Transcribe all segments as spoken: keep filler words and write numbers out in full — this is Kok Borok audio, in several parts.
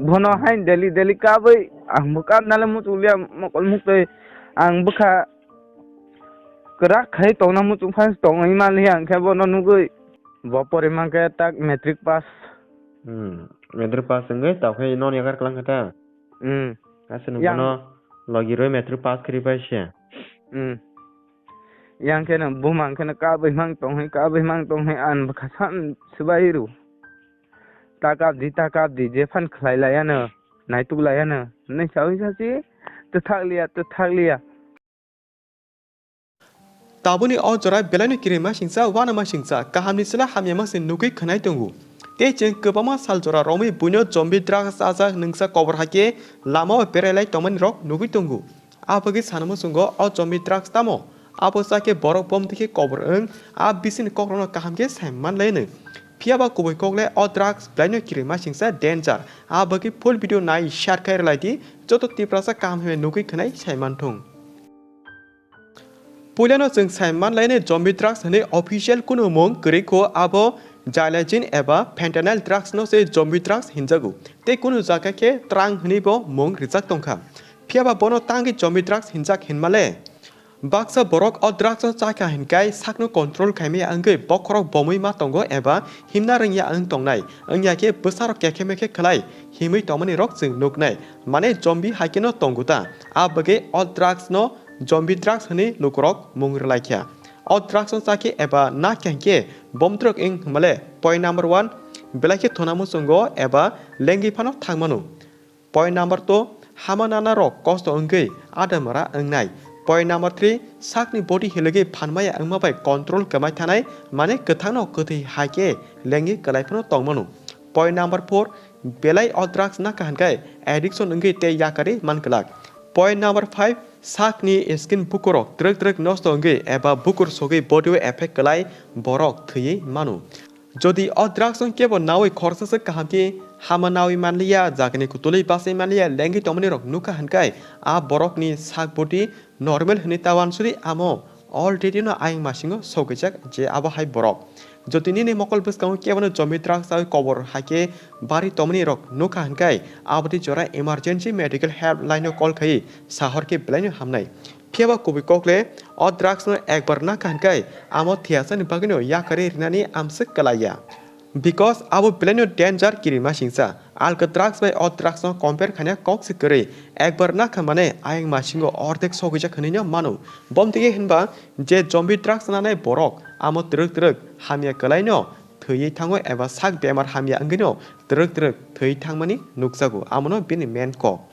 Bono hai daily daily kabwi ang bo kabna le muchung liya mokol muktwi ang bwkha kwrak khai tongna muchung phai tongwi manliya hwnkhe bono nugwi bo pori mankhe tak matric pass. Hmm, matric pass wngwi tokhe non yakar kwlang khe ta. Hmm. Aswk nwng Yang- bono logi rwi matric pass khri pai se. Hmm. Yang kheno bumang kheno kabwi mang tong hai, kabwi mang tong hai, ang bwkha san swbai rw. Ta kap di, ta kap di, je phan khlai laiya no, naituk laiya no. Nai sawi sasi, twthak liya, twthak liya. Tabukni o jora belaino kirima singcha, uanama singcha, kahamni sila hamyama se nugwi khwnai tongo. Tei chwng kwbangma sal jora romwi buino zombie drugs chajak nwngsa kobor hai khe lamao berai lai tongmani rok nugwi tongo. Abagwi sana muchungo o zombie drugs tamo? Abo cha khe borok bom twi khe kobor wng, a bisingni kokrokno kaham khe sai man lai nw. Phiya ba kubui kok le o drugs belaino kirima singcha danger, abagwi full video nai share khai rwlai di, joto Tiprasa kaham hamya nugwi khwnai sai man thung. Puilano chwng sai man lai nw zombie drugs hwnwi official kunu mung kwrwi kho, abo xylazine eba fentanyl drugs no se zombie drugs hinjago, tei kunu jaga khe trang hwnwi bo mung rijak tongkha. Phiya ba bono tangwi zombie drugs hinjak hinma le? Baksa borok o drugs no chakha hinkai sakno control khaimaya wngwi bokhorok bomwi ma tongo eba himna rwngya wng tongnai, wngya khe bwsarok kekhe mekhe khlai himwi tongmani rok chwng nuknai, mane zombie hai kheno tongo ta, a bagwi o drugs no zombie drugs hwnwi lukurok mung rwlaikha. O drugs no chakhe eba nakha hinkhe bomtrok wng hwnmale, point number one, belai khe thona muchungo eba lengwi phano thangmano. Point number two, hama nana rok kosto wngwi adamara wngnai. Point number three, sakni body hilogwi phanmaya wngma bai control kwmai thanai, mane kwthangno kwthwi hai khe lengwi kwlai phano tongmano. Point number four, belai o drugs nakha hinkai addiction wngwi tei yakarwi man kwlak. Point number five, sakni skin bukurok twrwk twrwk nosto wngwi eba bukur sogwi body o effect kwlai borok thwiwi mano. Jodi o drugs no kebo nawi khoroksa se kaham khe hama nawi manliya, jagani kutulwi bachai manliya, lengwi tongmani rok nukha hinkai a borokni sak body normal hwnwi ta wansuri amo already no ayang masingo sogwijak je abo hai borok. Jodi nini mokol bwskango kebono zombie drugs chawi kobor hai khe bari tongmani rok nukha hinkai aboni jora emergency medical helpline no call khai sahor khe belaino hamnai. Phiya ba kubui kok le o drugs no ekbar nakha hinkai amo thiyasani bagwino yakarwi rinani amswk kwlaiya. Because abo belaino danger kirima singcha. Alka drugs bai o drugs no compare khaina kok se kwrwi. Ekbar nakha mane ayang masingo ordek sogwijak hwnwi no mano. Bomtwi hinba je zombie drugs nanai borok amo twrwk twrwk hamya kwlaino thwiwi thango eba sak bemar hamya wngwino twrwk twrwk thwi thangmani nukjago. Amono bini main kok.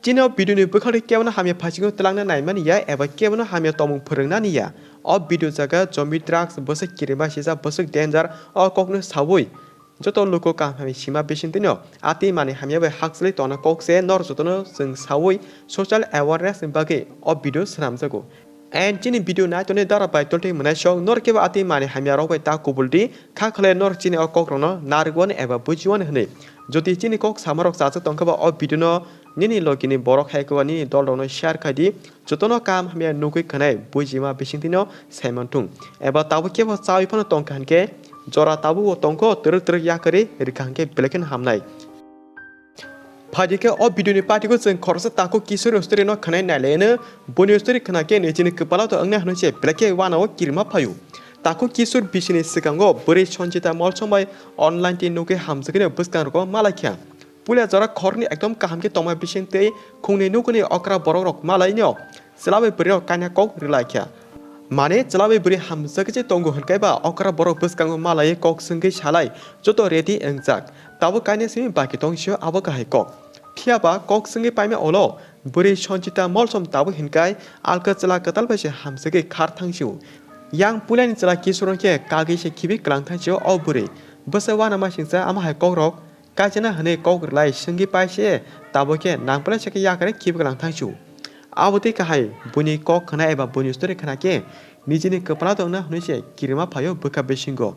Chini o video ni bwkhak kebono hamya phaisingno twlangna naimani ya eba kebono hamya tongmung phwrwngna ni ya. O video jaga zombie drugs bwswk kirima sijak bwswk danger o kokno sawi joto luku kaham hamya sima bisingtwino a twi manwi hamya bai hakchwlwi tongna kok se nor jotono chwng sawi social awareness ni bagwi o video swnamjago. And chini video naitonwi dara bai toltwi mwnaisong nor kebo a twi manwi hamya rok bai ta kubul di kha khwlai nor chini o kok rokno narwkwan eba bujiwan hwnwi. Jodi chini kok samarok chajak tongkha ba o video no nini logini borok hai khe nini dol rokno share khai di. Jotono kaham hamya nugwi khwnai bujima bisingtwino saiman thung. Eba tabuk kebo chawi phano tongkha hinkhe jora tabuk bo tongkho twrwk twrwk yakarwi rikha hinkhe belai kheno hamnai. Phaidi khe o video ni patiko chwng khoroksa takhuk Kishore story no khwnai nailaino. Boni story khwna khe nijini kwpalo to wngna hwnwi se belai khe uanao kirima phaio. Takhuk Kishore bisini swkango bwrwi Sanjita Molsom bai online twi nugwi hamjagwino bwskangrogo malaikha. Puila jora khoroknwi ekdom kaham khe tongma bising tei khungni nuguni okra borokrok malaino chwla bai bwrwirok kaina kok rwlaikha. Mane chwla bai bwrwi hamjagwi se tongo hwnkhe ba okra borok bwskango malaiwi kok swngwi salai joto ready wngjak. Tabuk kaina simi baki tong sio abo kahai kok. Phiya ba kok swngwi paima ulo bwrwi Sanjita Molsom tabuk hinkai alka chwla kwtal bai se hamjagwi khar thang sio. Yang puilani chwla Kishore khe kagwi se khibi kwlang thang sio o bwrwi. Bwsa uanama singcha ama hai kokrok Kaichana hwnwi kok rwlai swngwi pai se tabuk khe nang belai se khe yakarwi khibi kwlang thang sio. Abo tei kahai buini kok khna eba buini story khna khe nijini kwpla tongna hwnwi se kirima phaio bwkha bisingo.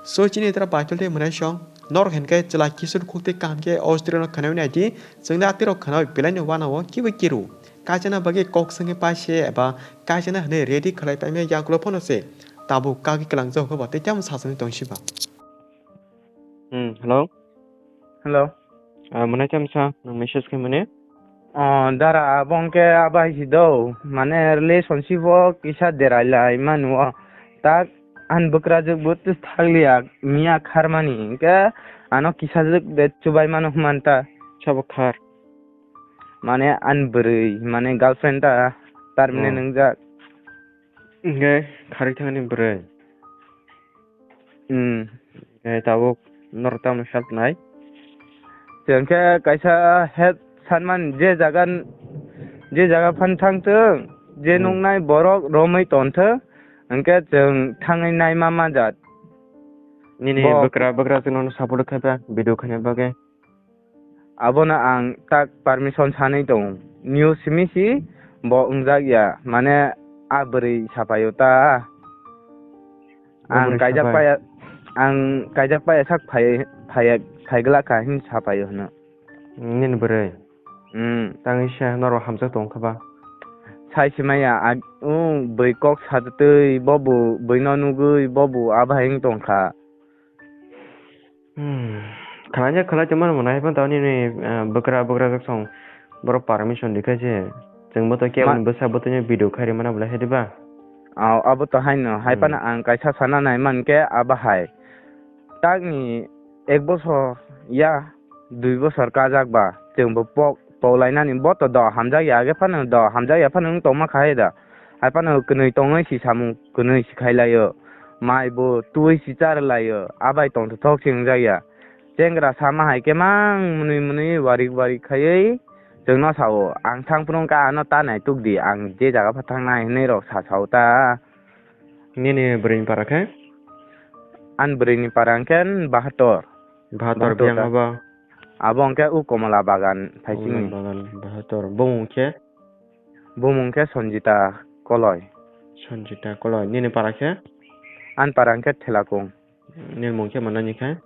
So chini tra baichol tei mwnaisong norok hinkhe chwla Kishore khuk tei kaham khe o story no khnawi nai di, chwngno atirok khnawi belaino uanao kibo kiru. Kaichana bagwi kok swngwi pai se eba kaichana hwnwi ready khlai paimya yagulo phano se tabuk kagwi kwlangjak hwnkhe bo tei tamo sasani tong si ba. Hmm, hello? Hello. Ah, mwnai chamsa, nwng message khe mani? Oh, dara, abo hwnkhe abai si do. Mane relationship o kisa derai lai manu o. Tak an bwkrajwk bo twi thakliya, miya kharmani. Hwnkhe ano kisajwk de chubai mano hwnmanta. Sabo khar? Mane an bwrwi, mane girlfriend ta, tar mane Oh. nwngjak. Hwnkhe kharwi thangni bwrwi? Hmm. Eh, tabuk norok tamo help nai? Chwng khe kaisa help sanmani, je jaga, je jaga phan thangthwng, je Hmm. nuknai borok romwi tonthwng, hwnkhe chwng thangwi naima manjat. Nini Bo- bwkra, bwkra chwngno support khe ba video khaina bagwi? Abono ang tak permission sanwi tongo. News simi si bo wngjak ya, mane a bwrwi sapaio ta. Bo Ang bwrwi kaijak sapai. paya, ang kaijak paya sak phai, phai, phaiglak kha hin sapaio hwno. Nini bwrwi? Hmm. Tangwi se norok hamjak tong kha ba? Sai se maya, ag-, o bwrwi kok satwi, bo bo bwrwino nugwi, bo bo a bahai wng tong kha. Hmm. Khlaina khlai tongmani mwnai phano tamni ni, ah, bwkra, bwkra jak song borok permission rikha se. Chwng bo to kebo Ma- ni bwsa bo to video khai rimana bwlai hai diba? Aw, abo to haino. Hai Hmm. phano ang kaisa sana nai man khe abo hai. Takni ek bosor ya dui bosor kajak ba chwng bo pok, pok lainani bo to do hamjak ya, age phano do hamjak ya phano wng tongma kha hai da. Hai phano kwnwi tongwi si samung kwnwi si khai laio. Mai bo twi si char laio. Abai tongthothok se wngjak ya. Chengra sama hai khe mang mwnwi mwnwi warik warik khaiwi chwngno sao, "Ang thang phuru wngkha, ano ta naituk di, ang je jaga pha thangnai," hwnwi rok sa sao ta. Nini bwrwini para khe? Ani bwrwini para hwnkhe Bahator. Bahator Bahator biyang ta. Abo? Abo hwnkhe o Komola Bagan phaisingni. Komola Bagan Bahator. Bumung khe? Bumung khe Sanjita Koloi. Sanjita Koloi. Nini para khe? Ani para hwnkhe Thelakung. Nini mung khe manani khe?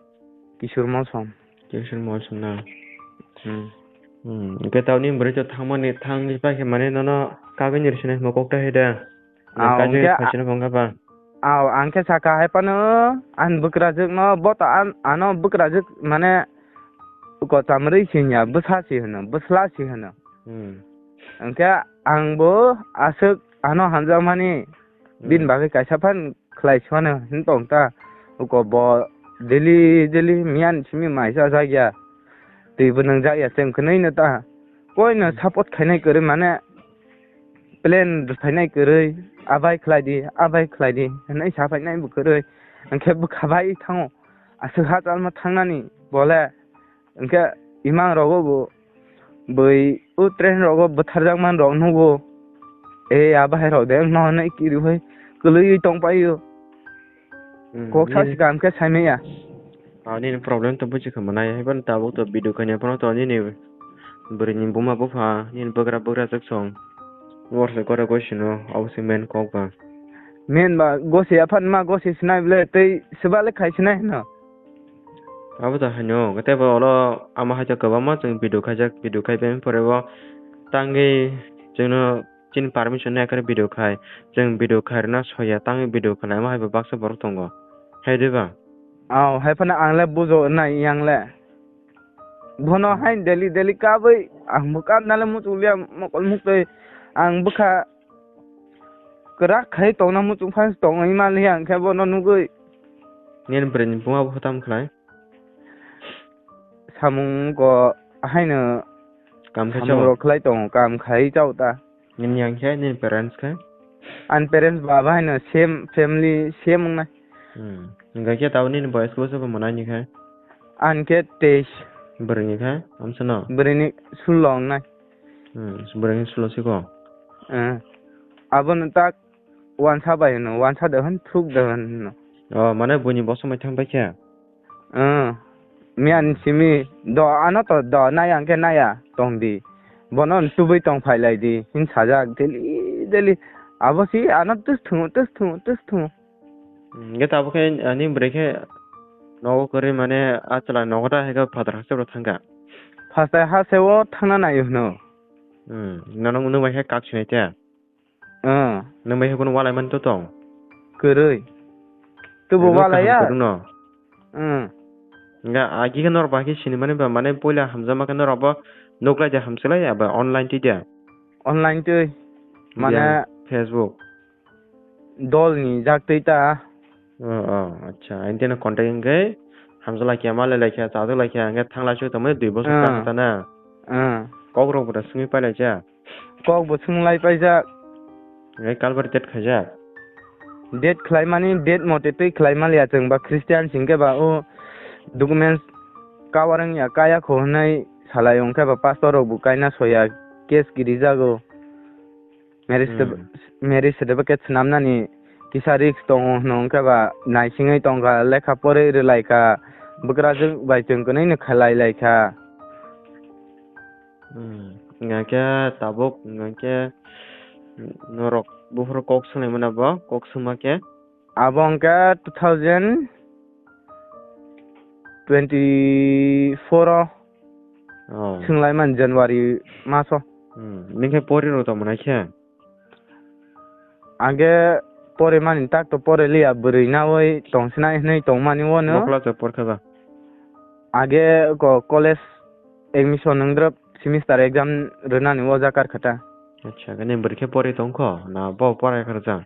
Kishor Molsom. Kishor Molsom na. Hmm. Hmm. Hwnkhe tamni bwrwi to thangmani, thangwi paikhe mane nono kagwi ni rwsinai hwnba kok ta hai da. Aw, kagwi hwnkhe a- phaisano bo wngkha ba. Aw, ang khe sakha hai phano, ani bwkrajwkno, bo to an-, ano bwkrajwk mane kocham rwi si hwnya, bwsa si hwno, bwsla si hwno. Hmm. Hwnkhe ang bo aswk ano hamjakmani, hmm, bini bagwi kaisa phan khlai sano hin tong ta. Uko bo daily, daily miyan simi maisa jak ya. Twi bo nwngjak ya, chwng kwnwi no ta. Koi no, hmm, support khainai kwrwi mane plan rwphainai kwrwi, abai khlai di, abai khlai di hwnwi saphainai bo kwrwi. Hwnkhe bwkha bai thango. Aswk ha chalma thangnani bole. Hwnkhe imang rogo bo bui o train rogo bwtharjakman rok nugo. E, a bahai rok de wngno hwnwi kiriwi kwlwiwi tongpaio. Hmm, kok sa nini sikam khe saimaya. Ah, nini problem to buji kha manai, hai phano tabuk to video khaina phano to nini bwrwini buma bupha, nini bwgra bwgrajwk song. Worse gore gosino, abo se main kok ba. Main ba gosi aphan ma gosi sinai ble tei swbale khai sinai hino. Abo to haino, tei bo olo ama hai to kwbangma chwng video khaijak, video khai beng pore bo tangwi chwngno chini permission nai khe video khai, chwng video khai rwna soya, tangwi video khlaima hai bo baksa borok tongo, hai diba? Aw, hai phano ang le bujo nai yang le. Bono hai daily daily kabwi ang bo kabna le muchung liya mokol muktwi ang bwkha kwrak khai tongna muchung phai tongwi manliya hwnkhe bono nugwi. Nini bwrwini buma bo tamo khlai? Samung go haino kam khai samung chao? Rok khlai tongo, kam khai chao ta. Nini yang khe, nini parents khe? Ani parents baba haino same family, same wngnai. Hmm. Hingkha khe tabuk nini boyes khe bwswk bo mwnai ni khe? Ani khe teis. Bwrwini khe, amsano? Bwrwini sullo wngnai. Hmm, bwrwini sullo siko? Eh. Abono tak wansa bai hwno, wansa de hwn, thuk de hwn hwno. Oh, mane buini boso mai thang bai khe? Miyan simi do ano to do naya hwnkhe naya tong di. Bono tubui tong phai lai di hin sajak daily daily. Abo si ano tus thungo, tus thungo, tus thungo. Hmm, hwnkhe tabuk khe, ah, nini bwrwi khe nogo kwrwi mane a chwla nogo ta hai khe phatar haste rok thang kha? Phatar haste o thangna nai hwno. Hmm, nono nwng bai khe kak sinai te? Ah. Nwng bai khe kunu walai mani to tong? Kwrwi. Tubo walai ya? Kwrwngno? Hmm. Nga agi khe norok bahai khe sinimani ba, mane poila hamjakma khe norok bo nuklai de hamsiklai ya ba online twi de? Online twi. Mane Biyang, Facebook. Dol ni jak twi ta. Oh, oh, acha. Aini teno contact hwnkhe hamjaklai khe, malai lai khe, chajaklai khe, hwnkhe thanglai su tongmani dui bosor Ah. Chakha ta na. Ah. Kok rok bo da swngwi pailai cha. Kok bo swng lai paijak. Hwnkhe kalbar date khaijak. Date khlaimani, date mote twi khlai maliya chwng ba Christian singkhe ba o documents cover wngya kaya kho hwnwi salai, hwnkhe ba pastor rok bo kaina soya, case kirijago. Marriage Hmm. certi-, marriage certificate swnamnani kisa risk tongo hwno, hwnkhe ba naisingwi tongkha, lekha porwi rwlaikha, bwkrajwk bai chwng kwnwi no khlai laikha. Hmm. Hwnkhe tabuk hwnkhe norok buphuru kok swnglaimano bo, kok swngma khe? Abo hwnkhe two thousand twenty-four o Oh. Swnglaimani January maso. Hmm. Nini khe pori rw tongmani khe? Age pore mani tak to pore liya, bwrwi nawi tongsinai hwnwi tongmani wano. Bo class o porkha ba? Age ko college admission wngdrop semester exam rwnani o jakar khata. Acha, khe nini bwrwi khe pori tongkho na bo pora khe rwjak?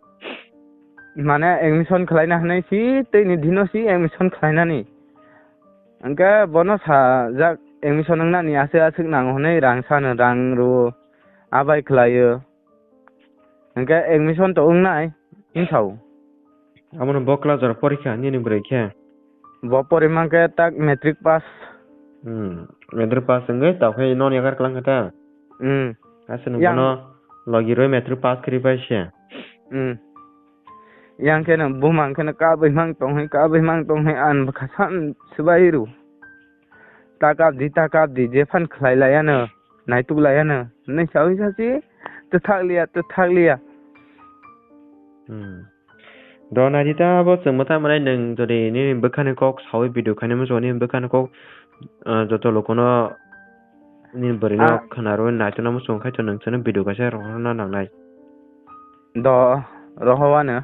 Mane admission khlaina hwnwi si tei ni dino si admission khlainani. Hwnkhe bono sa jak admission wngnani aswk aswk nango hwnwi rang sano rang rwo abai khlaio. Hwnkhe admission to wngnai wngsao. Abono bo class o porikha nini bwrwi khe? Bo pori mankhe tak matric pass. Hmm, matric pass wngwi tokhe non yakar kwlangkha ta? Hmm. Aswk nwng Yang- bono logi rwi matric pass khri pai se. Hmm. Yang kheno bumang kheno kabwi mang tong hai, kabwi mang tong hai, ang bwkha san swbai rw. Ta kap di, ta kap di, je phan khlai laiya no, naituk laiya no. Nai sawi sasi, twthak liya, twthak liya. Hmm. Do naidi ta bo chwng mwta mwnai nwng jodi nini bwkhani kok sawi video khainai muchungo nini bwkhani kok, ah, joto lukuno nini bwrwino Ah. Khwnarwi naitokna muchungo khai to nwng chwngno video kaisa rohorna nangnai. Do, rohowano.